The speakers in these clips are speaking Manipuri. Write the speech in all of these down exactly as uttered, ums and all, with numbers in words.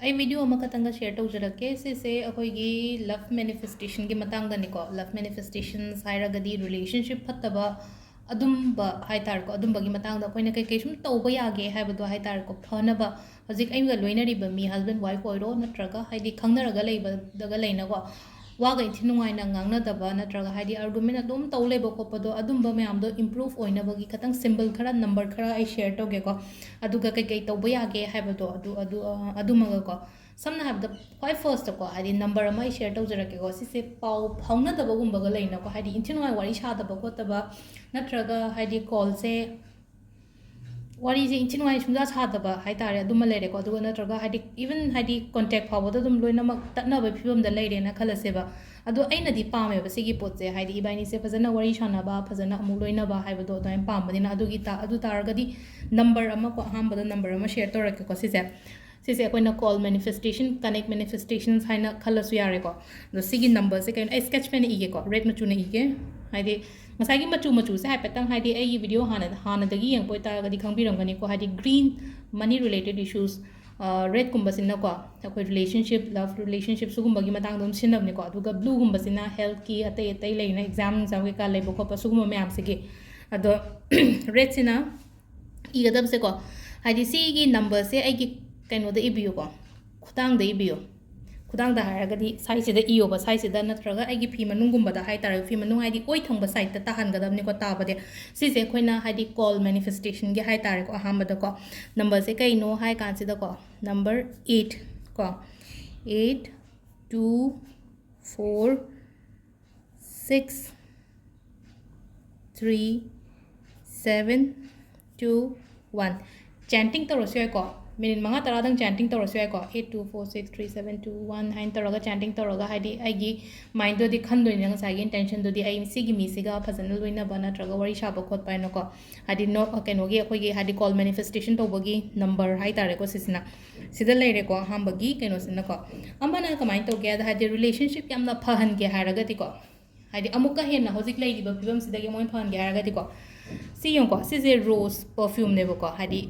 ꯑꯩ ꯚꯤꯗꯤꯑꯣ ꯑꯃꯈꯛꯇꯪꯒ ꯁꯤꯌꯔ ꯇꯧꯖꯔꯛꯀꯦ꯫ ꯁꯤꯁꯦ ꯑꯩꯈꯣꯏꯒꯤ ꯂꯚ ꯃꯦꯅꯤꯐꯦꯁꯇꯦꯁꯟꯒꯤ ꯃꯇꯥꯡꯗꯅꯤꯀꯣ꯫ ꯂꯚ ꯃꯦꯅꯤꯐꯦꯁꯇꯦꯁꯟꯁ ꯍꯥꯏꯔꯒꯗꯤ ꯔꯤꯂꯦꯁꯟꯁꯤꯞ ꯐꯠꯇꯕ ꯑꯗꯨꯝꯕ ꯍꯥꯏꯇꯥꯔꯦꯀꯣ, ꯑꯗꯨꯝꯕꯒꯤ ꯃꯇꯥꯡꯗ ꯑꯩꯈꯣꯏꯅ ꯀꯩꯀꯩ ꯁꯨꯝ ꯇꯧꯕ ꯌꯥꯒꯦ ꯍꯥꯏꯕꯗꯣ ꯍꯥꯏꯇꯥꯔꯦꯀꯣ, ꯐꯅꯕ꯫ ꯍꯧꯖꯤꯛ ꯑꯩꯒ ꯂꯣꯏꯅꯔꯤꯕ ꯃꯤ, ꯍꯁꯕꯦꯟ ꯋꯥꯏꯐ ꯑꯣꯏꯔꯣ, ꯅꯠꯇ꯭ꯔꯒ ꯍꯥꯏꯗꯤ ꯈꯪꯅꯔꯒ ꯂꯩꯕꯗꯒ ꯂꯩꯅꯀꯣ, ꯋꯥꯒ ꯏꯟꯊꯤ ꯅꯨꯡꯉꯥꯏꯅ ꯉꯥꯡꯅꯗꯕ, ꯅꯠꯇ꯭ꯔꯒ ꯍꯥꯏꯗꯤ ꯑꯥꯔꯒꯨꯃꯦꯟ ꯑꯗꯨꯝ ꯇꯧ ꯂꯩꯕ ꯈꯣꯠꯄꯗꯣ, ꯑꯗꯨꯝꯕ ꯃꯌꯥꯝꯗꯣ ꯏꯝꯄ꯭ꯔꯨꯚ ꯑꯣꯏꯅꯕꯒꯤ ꯈꯇꯪ ꯁꯤꯝꯕꯜ ꯈꯔ, ꯅꯝꯕꯔ ꯈꯔ ꯑꯩ ꯁꯤꯌꯔ ꯇꯧꯒꯦꯀꯣ꯫ ꯑꯗꯨꯒ ꯀꯩꯀꯩ ꯇꯧꯕ ꯌꯥꯒꯦ ꯍꯥꯏꯕꯗꯣ ꯑꯗꯨ, ꯑꯗꯨ, ꯑ, ꯑꯗꯨꯃꯒꯀꯣ꯫ ꯁꯝꯅ ꯍꯥꯏꯔꯕꯗ, ꯈ꯭ꯋꯥꯏ ꯐꯥꯔꯁꯇꯀꯣ, ꯍꯥꯏꯗꯤ ꯅꯝꯕꯔ ꯑꯃ ꯑꯩ ꯁꯤꯌꯔ ꯇꯧꯖꯔꯛꯀꯦꯀꯣ꯫ ꯁꯤꯁꯦ ꯄꯥꯎ ꯐꯥꯎꯅꯗꯕꯒꯨꯝꯕꯒ ꯂꯩꯅꯀꯣ, ꯍꯥꯏꯗꯤ ꯏꯟꯊꯤ ꯅꯨꯡꯉꯥꯏ ꯋꯥꯔꯤ ꯁꯥꯗꯕ ꯈꯣꯠꯇꯕ, ꯅꯠꯇ꯭ꯔꯒ ꯍꯥꯏꯗꯤ ꯀꯣꯜꯁꯦ, ꯋꯥꯔꯤꯁꯦ ꯏꯟꯊꯤ ꯅꯨꯡꯉꯥꯏ ꯁꯨꯡꯁꯥ ꯁꯥꯗꯕ ꯍꯥꯏꯇꯥꯔꯦ, ꯑꯗꯨꯃ ꯂꯩꯔꯦꯀꯣ꯫ ꯑꯗꯨꯒ ꯅꯠꯇ꯭ꯔꯒ ꯍꯥꯏꯗꯤ ꯏꯚꯟ ꯍꯥꯏꯗꯤ ꯀꯣꯟꯇꯦꯛ ꯐꯥꯎꯕꯗ ꯑꯗꯨꯝ ꯂꯣꯏꯅꯃꯛ ꯇꯠꯅꯕ ꯐꯤꯕꯝꯗ ꯂꯩꯔꯦꯅ ꯈꯜꯂꯁꯦꯕ꯫ ꯑꯗꯣ ꯑꯩꯅꯗꯤ ꯄꯥꯝꯃꯦꯕ ꯁꯤꯒꯤ ꯄꯣꯠꯁꯦ, ꯍꯥꯏꯗꯤ ꯏꯕꯥꯅꯤꯁꯦ ꯐꯖꯅ ꯋꯥꯔꯤ ꯁꯥꯟꯅꯕ, ꯐꯖꯅ ꯑꯃꯨꯛ ꯂꯣꯏꯅꯕ ꯍꯥꯏꯕꯗꯣ ꯑꯗꯨꯃꯥꯏꯅ ꯄꯥꯝꯕꯅꯤꯅ꯫ ꯑꯗꯨꯒꯤ ꯇꯥ-, ꯑꯗꯨ ꯇꯥꯔꯒꯗꯤ ꯅꯝꯕꯔ ꯑꯃꯀꯣ, ꯑꯍꯥꯟꯕꯗ ꯅꯝꯕꯔ ꯑꯃ ꯁꯤꯌꯔ ꯇꯧꯔꯛꯀꯦꯀꯣ꯫ ꯁꯤꯁꯦ, ꯁꯤꯁꯦ ꯑꯩꯈꯣꯏꯅ ꯀꯣꯜ ꯃꯦꯅꯤꯐꯦꯁꯇꯦꯁꯟ, ꯀꯅꯦꯛ ꯃꯦꯅꯤꯐꯦꯁꯇꯦꯁꯟꯁ ꯍꯥꯏꯅ ꯈꯜꯂꯁꯨ ꯌꯥꯔꯦꯀꯣ꯫ ꯑꯗꯣ ꯁꯤꯒꯤ ꯅꯝꯕꯔꯁꯦ ꯀꯩꯅꯣ, ꯑꯩ ꯁ꯭ꯀꯦꯠꯆ ꯄꯦꯟꯅ ꯏꯒꯦꯀꯣ, ꯔꯦꯗ ꯃꯆꯨꯅ ꯏꯒꯦ꯫ ꯍꯥꯏꯗꯤ ꯉꯁꯥꯏꯒꯤ ꯃꯆꯨ, ꯃꯆꯨꯁꯦ ꯍꯥꯏꯐꯦꯠꯇꯪ, ꯍꯥꯏꯗꯤ ꯑꯩꯒꯤ ꯚꯤꯗꯤꯑꯣ ꯍꯥꯟꯅ, ꯍꯥꯟꯅꯗꯒꯤ ꯌꯦꯡꯉꯛꯄ ꯑꯣꯏꯇꯥꯔꯒꯗꯤ ꯈꯪꯕꯤꯔꯝꯒꯅꯤꯀꯣ, ꯍꯥꯏꯗꯤ ꯒ꯭ꯔꯤꯟ, ꯃꯅꯤ ꯔꯤꯂꯦꯇꯦꯠ ꯏꯁꯨꯁ, ꯔꯦꯗꯀꯨꯝꯕꯁꯤꯅꯀꯣ ꯑꯩꯈꯣꯏ ꯔꯤꯂꯦꯁꯟꯁꯤꯞ, ꯂꯚ ꯔꯤꯂꯦꯁꯟꯁꯤꯞ ꯁꯤꯒꯨꯝꯕꯒꯤ ꯃꯇꯥꯡꯗ ꯑꯗꯨꯝ ꯁꯤꯖꯤꯟꯅꯕꯅꯤꯀꯣ꯫ ꯑꯗꯨꯒ ꯕ꯭ꯂꯨꯒꯨꯝꯕꯁꯤꯅ ꯍꯦꯜꯠꯀꯤ, ꯑꯇꯩ ꯑꯇꯩ ꯂꯩꯅ, ꯑꯦꯛꯖꯥꯝ, ꯑꯦꯛꯖꯥꯝ ꯀꯩꯀꯥ ꯂꯩꯕ ꯈꯣꯠꯄ ꯁꯤꯒꯨꯝꯕ ꯃꯌꯥꯝꯁꯤꯒꯤ꯫ ꯑꯗꯣ ꯔꯦꯗꯁꯤꯅ ꯏꯒꯗꯕꯁꯦꯀꯣ, ꯍꯥꯏꯗꯤ ꯁꯤꯒꯤ ꯅꯝꯕꯔꯁꯦ ꯑꯩꯒꯤ ꯀꯩꯅꯣꯗ ꯏꯕꯤꯌꯨꯀꯣ, ꯈꯨꯗꯥꯡꯗ ꯏꯕꯤꯌꯨ꯫ ꯈꯨꯗꯥꯡꯗ ꯍꯥꯏꯔꯒꯗꯤ ꯁꯥꯏꯁꯤꯗ ꯏꯌꯣꯕ, ꯁꯥꯏꯁꯤꯗ, ꯅꯠꯇ꯭ꯔꯒ ꯑꯩꯒꯤ ꯐꯤ ꯃꯅꯨꯡꯒꯨꯝꯕꯗ ꯍꯥꯏꯇꯥꯔꯦ, ꯐꯤ ꯃꯅꯨꯡ ꯍꯥꯏꯗꯤ ꯑꯣꯏ ꯊꯪꯕ ꯁꯥꯏꯗꯇ ꯇꯥꯍꯟꯒꯗꯕꯅꯤꯀꯣ ꯇꯥꯕꯗꯤ꯫ ꯁꯤꯁꯦ ꯑꯩꯈꯣꯏꯅ ꯍꯥꯏꯗꯤ ꯀꯣꯜ ꯃꯦꯅꯤꯐꯦꯁꯇꯦꯁꯟꯒꯤ ꯍꯥꯏꯇꯥꯔꯦꯀꯣ꯫ ꯑꯍꯥꯟꯕꯗꯀꯣ ꯅꯝꯕꯔꯁꯦ ꯀꯩꯅꯣ ꯍꯥꯏ ꯀꯥꯟꯁꯤꯗꯀꯣ, ꯅꯝꯕꯔ ꯑꯩꯠ ꯀꯣ, eight two four six three seven two one꯫ ꯆꯦꯟꯇꯤꯡ ꯇꯧꯔꯁꯨ ꯌꯥꯏꯀꯣ, ꯃꯤꯅꯤꯠ ꯃꯉꯥ ꯇꯔꯥꯗꯪ ꯆꯦꯟꯇꯤꯡ ꯇꯧꯔꯁꯨ ꯌꯥꯏꯀꯣ꯫ Eight two four six three seven two one ꯍꯥꯏꯅ ꯇꯧꯔꯒ ꯆꯦꯟꯇꯤꯡ ꯇꯧꯔꯒ, ꯍꯥꯏꯗꯤ ꯑꯩꯒꯤ ꯃꯥꯏꯟꯗꯨꯗꯤ ꯈꯟꯗꯣꯏꯅꯤꯅ ꯉꯁꯥꯏꯒꯤ ꯏꯟꯇꯦꯟꯁꯟꯗꯨꯗꯤ ꯑꯩ ꯁꯤꯒꯤ ꯃꯤꯁꯤꯒ ꯐꯖꯅ ꯂꯣꯏꯅꯕ ꯅꯠꯇ꯭ꯔꯒ ꯋꯥꯔꯤ ꯁꯥꯕ ꯈꯣꯠꯄ ꯍꯥꯏꯅꯀꯣ꯫ ꯍꯥꯏꯗꯤ ꯅꯣ-, ꯀꯩꯅꯣꯒꯤ ꯑꯩꯈꯣꯏꯒꯤ ꯍꯥꯏꯗꯤ ꯀꯣꯜ ꯃꯦꯅꯤꯐꯦꯁꯇꯦꯁꯟ ꯇꯧꯕꯒꯤ ꯅꯝꯕꯔ ꯍꯥꯏꯇꯥꯔꯦꯀꯣ ꯁꯤꯁꯤꯅ꯫ ꯁꯤꯗ ꯂꯩꯔꯦꯀꯣ ꯑꯍꯥꯟꯕꯒꯤ ꯀꯩꯅꯣꯁꯤꯅꯀꯣ꯫ ꯑꯃꯅ ꯀꯃꯥꯏꯅ ꯇꯧꯒꯦ ꯍꯥꯏꯗ, ꯍꯥꯏꯗꯤ ꯔꯤꯂꯦꯁꯟꯁꯤꯞ ꯌꯥꯝꯅ ꯐꯍꯟꯒꯦ ꯍꯥꯏꯔꯒꯗꯤꯀꯣ, ꯍꯥꯏꯗꯤ ꯑꯃꯨꯛꯀ ꯍꯦꯟꯅ ꯍꯧꯖꯤꯛ ꯂꯩꯔꯤꯕ ꯐꯤꯕꯝꯁꯤꯗꯒꯤ ꯑꯃꯨꯛ ꯍꯦꯟꯅ ꯐꯍꯟꯒꯦ ꯍꯥꯏꯔꯒꯗꯤꯀꯣ, ꯁꯤ ꯌꯦꯡꯉꯨꯀꯣ, ꯁꯤꯁꯦ ꯔꯣꯁ ꯄꯔꯐ꯭ꯌꯨꯝꯅꯦꯕꯀꯣ꯫ ꯍꯥꯏꯗꯤ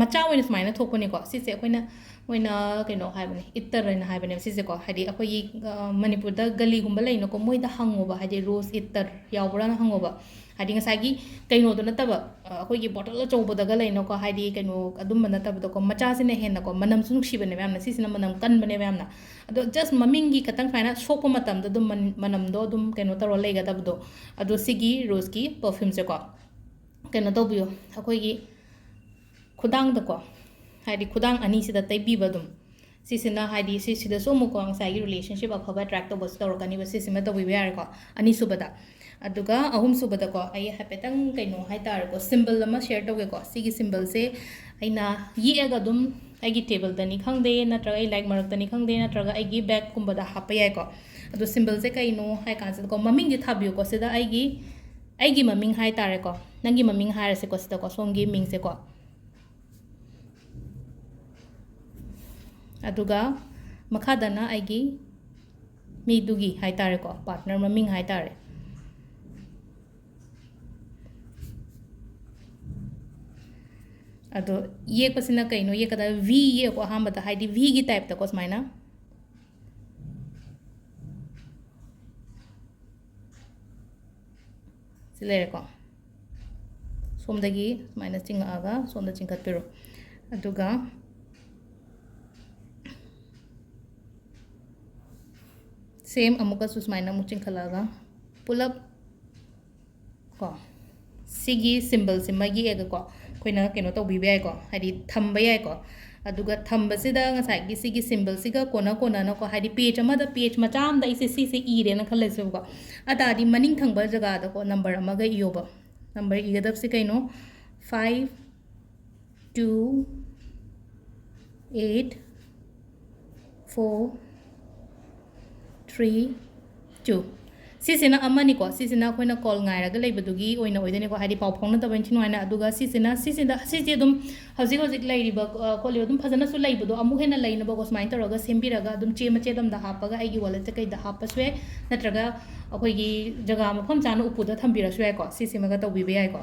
ꯃꯆꯥ ꯑꯣꯏꯅ ꯁꯨꯃꯥꯏꯅ ꯊꯣꯛꯄꯅꯦꯀꯣ꯫ ꯁꯤꯁꯦ ꯑꯩꯈꯣꯏꯅ, ꯃꯣꯏꯅ ꯀꯩꯅꯣ ꯍꯥꯏꯕꯅꯦ, ꯏꯠꯇꯔ ꯍꯥꯏꯅ ꯍꯥꯏꯕꯅꯦꯕ ꯁꯤꯁꯦꯀꯣ꯫ ꯍꯥꯏꯗꯤ ꯑꯩꯈꯣꯏꯒꯤ ꯃꯅꯤꯄꯨꯔꯗ ꯒꯂꯤꯒꯨꯝꯕ ꯂꯩꯅꯀꯣ, ꯃꯣꯏꯗ ꯍꯪꯉꯣꯕ, ꯍꯥꯏꯗꯤ ꯔꯣꯁ ꯏꯠꯇꯔ ꯌꯥꯎꯕ꯭ꯔꯥꯅ ꯍꯪꯉꯣꯕ꯫ ꯍꯥꯏꯗꯤ ꯉꯁꯥꯏꯒꯤ ꯀꯩꯅꯣꯗꯣ ꯅꯠꯇꯕ, ꯑꯩꯈꯣꯏꯒꯤ ꯕꯣꯇꯜ ꯑꯆꯧꯕꯗꯒ ꯂꯩꯅꯀꯣ, ꯍꯥꯏꯗꯤ ꯀꯩꯅꯣ ꯑꯗꯨꯝꯕ ꯅꯠꯇꯕꯗꯀꯣ, ꯃꯆꯥꯁꯤꯅ ꯍꯦꯟꯅꯀꯣ ꯃꯅꯝꯁꯨ ꯅꯨꯡꯁꯤꯕꯅꯦꯕ ꯌꯥꯝꯅ꯫ ꯁꯤꯁꯤꯅ ꯃꯅꯝ ꯀꯟꯕꯅꯦꯕ ꯌꯥꯝꯅ꯫ ꯑꯗꯣ just ꯃꯃꯤꯡꯒꯤ ꯈꯇꯪ ꯁꯨꯃꯥꯏꯅ ꯁꯣꯛꯄ ꯃꯇꯝꯗ ꯑꯗꯨꯝ ꯃꯅꯝꯗꯣ ꯑꯗꯨꯝ ꯀꯩꯅꯣ ꯇꯧꯔ ꯂꯩꯒꯗꯕꯗꯣ꯫ ꯑꯗꯣ ꯁꯤꯒꯤ ꯔꯣꯁꯀꯤ ꯄꯔꯐ꯭ꯌꯨꯝꯁꯦꯀꯣ ꯀꯩꯅꯣ ꯇꯧꯕꯤꯌꯣ, ꯑꯩꯈꯣꯏꯒꯤ ꯈꯨꯗꯥꯡꯗꯀꯣ, ꯍꯥꯏꯗꯤ ꯈꯨꯗꯥꯡ ꯑꯅꯤꯁꯤꯗ ꯇꯩꯕꯤꯕ ꯑꯗꯨꯝ꯫ ꯁꯤꯁꯤꯅ ꯍꯥꯏꯗꯤ ꯁꯤꯁꯤꯗꯁꯨ ꯑꯃꯨꯛꯀꯣ ꯉꯁꯥꯏꯒꯤ relationship ꯑꯐꯕ attract ꯇꯧꯕꯁꯨ ꯇꯧꯔꯛꯀꯅꯤꯕ꯫ ꯁꯤꯁꯤꯃ ꯇꯧꯕꯤꯕ ꯌꯥꯔꯦꯀꯣ, ꯑꯅꯤꯁꯨꯕꯗ꯫ ꯑꯗꯨꯒ ꯑꯍꯨꯝꯁꯨꯕꯗꯀꯣ, ꯑꯩ ꯍꯥꯏꯐꯦꯠꯇꯪ ꯀꯩꯅꯣ ꯍꯥꯏꯇꯥꯔꯦꯀꯣ, symbol ꯑꯃ share ꯇꯧꯒꯦꯀꯣ꯫ ꯁꯤꯒꯤ symbolꯁꯦ ꯑꯩꯅ ꯌꯦꯛꯑꯒ ꯑꯗꯨꯝ ꯑꯩꯒꯤ tableꯗꯅꯤ ꯈꯪꯗꯦ, ꯅꯠꯇ꯭ꯔꯒ ꯑꯩ ꯂꯥꯏꯔꯤꯛ ꯃꯔꯛꯇꯅꯤ ꯈꯪꯗꯦ, ꯅꯠꯇ꯭ꯔꯒ ꯑꯩꯒꯤ bagꯀꯨꯝꯕꯗ ꯍꯥꯞꯄ ꯌꯥꯏꯀꯣ꯫ ꯑꯗꯣ symbolꯁꯦ ꯀꯩꯅꯣ ꯍꯥꯏ ꯀꯥꯟꯁꯤꯗꯀꯣ, ꯃꯃꯤꯡꯗꯤ ꯊꯥꯕꯤꯌꯨꯀꯣ꯫ ꯁꯤꯗ ꯑꯩꯒꯤ, ꯑꯩꯒꯤ ꯃꯃꯤꯡ ꯍꯥꯏꯇꯥꯔꯦꯀꯣ, ꯅꯪꯒꯤ ꯃꯃꯤꯡ ꯍꯥꯏꯔꯁꯦꯀꯣ, ꯁꯤꯗꯀꯣ, ꯁꯣꯝꯒꯤ ꯃꯤꯡꯁꯦꯀꯣ꯫ ꯑꯗꯨꯒ ꯃꯈꯥꯗꯅ ꯑꯩꯒꯤ ꯃꯤꯗꯨꯒꯤ ꯍꯥꯏꯇꯥꯔꯦꯀꯣ, partner ꯃꯃꯤꯡ ꯍꯥꯏꯇꯥꯔꯦ꯫ ꯑꯗꯣ ꯌꯦꯛꯄꯁꯤꯅ ꯀꯩꯅꯣ ꯌꯦꯛꯀꯗꯕ? V ꯌꯦꯛꯑꯣꯀꯣ ꯑꯍꯥꯟꯕꯗ, ꯍꯥꯏꯗꯤ Vꯒꯤ typeꯇꯀꯣ ꯁꯨꯃꯥꯏꯅ꯫ ꯁꯤ ꯂꯩꯔꯦꯀꯣ꯫ ꯁꯣꯝꯗꯒꯤ ꯁꯨꯃꯥꯏꯅ ꯆꯤꯡꯉꯛꯑꯒ ꯁꯣꯝꯗ ꯆꯤꯡꯈꯠꯄꯤꯔꯣ꯫ ꯑꯗꯨꯒ same ꯑꯃꯨꯛꯀꯁꯨ ꯁꯨꯃꯥꯏꯅ ꯑꯃꯨꯛ ꯆꯤꯡꯈꯠꯂꯛꯑꯒ ꯄꯨꯂꯞ ꯀꯣ, ꯁꯤꯒꯤ symbolꯁꯤꯃ ꯌꯦꯛꯑꯒꯀꯣ ꯑꯩꯈꯣꯏꯅ ꯀꯩꯅꯣ ꯇꯧꯕꯤꯕ ꯌꯥꯏꯀꯣ, ꯍꯥꯏꯗꯤ ꯊꯝꯕ ꯌꯥꯏꯀꯣ꯫ ꯑꯗꯨꯒ ꯊꯝꯕꯁꯤꯗ ꯉꯁꯥꯏꯒꯤ ꯁꯤꯒꯤ symbolꯁꯤꯒ ꯀꯣꯟꯅ ꯀꯣꯟꯅꯅꯀꯣ, ꯍꯥꯏꯗꯤ page ꯑꯃꯗ, page ꯃꯆꯥ ꯑꯃꯗ ꯑꯩꯁꯦ ꯁꯤꯁꯦ ꯏꯔꯦꯅ ꯈꯜꯂꯁꯦꯕꯀꯣ꯫ ꯑꯗꯨ ꯇꯥꯔꯗꯤ ꯃꯅꯤꯡ ꯊꯪꯕ ꯖꯒꯥꯗꯀꯣ number ꯑꯃꯒ ꯏꯌꯣꯕ꯫ Number ꯏꯒꯗꯕꯁꯦ ꯀꯩꯅꯣ? Five, two, eight, four, three, two꯫ ꯁꯤꯁꯤꯅ ꯑꯃꯅꯤꯀꯣ, ꯁꯤꯁꯤꯅ ꯑꯩꯈꯣꯏꯅ call ꯉꯥꯏꯔꯒ ꯂꯩꯕꯗꯨꯒꯤ ꯑꯣꯏꯅ ꯑꯣꯏꯗꯣꯏꯅꯤꯀꯣ, ꯍꯥꯏꯗꯤ ꯄꯥꯎ ꯐꯥꯎꯅꯗꯕ ꯏꯟꯊꯤ ꯅꯨꯡꯉꯥꯏꯅ꯫ ꯑꯗꯨꯒ ꯁꯤꯁꯤꯅ, ꯁꯤꯁꯤꯗ, ꯁꯤꯁꯦ ꯑꯗꯨꯝ ꯍꯧꯖꯤꯛ ꯍꯧꯖꯤꯛ ꯂꯩꯔꯤꯕ, ꯑ, ꯈꯣꯠꯂꯤꯕ ꯑꯗꯨꯝ ꯐꯖꯅꯁꯨ ꯂꯩꯕꯗꯣ ꯑꯃꯨꯛ ꯍꯦꯟꯅ ꯂꯩꯅꯕꯀꯣ ꯁꯨꯃꯥꯏꯅ ꯇꯧꯔꯒ ꯁꯦꯝꯕꯤꯔꯒ ꯑꯗꯨꯝ ꯆꯦ ꯃꯆꯦꯠ ꯑꯃꯗ ꯍꯥꯞꯄꯒ ꯑꯩꯒꯤ walletꯇ ꯀꯩꯗ ꯍꯥꯞꯄꯁꯨ ꯌꯥꯏ, ꯅꯠꯇ꯭ꯔꯒ ꯑꯩꯈꯣꯏꯒꯤ ꯖꯒꯥ ꯃꯐꯝ ꯆꯥꯅ ꯎꯄꯨꯗ ꯊꯝꯕꯤꯔꯁꯨ ꯌꯥꯏꯀꯣ꯫ ꯁꯤꯁꯤꯃꯒ ꯇꯧꯕꯤꯕ ꯌꯥꯏꯀꯣ꯫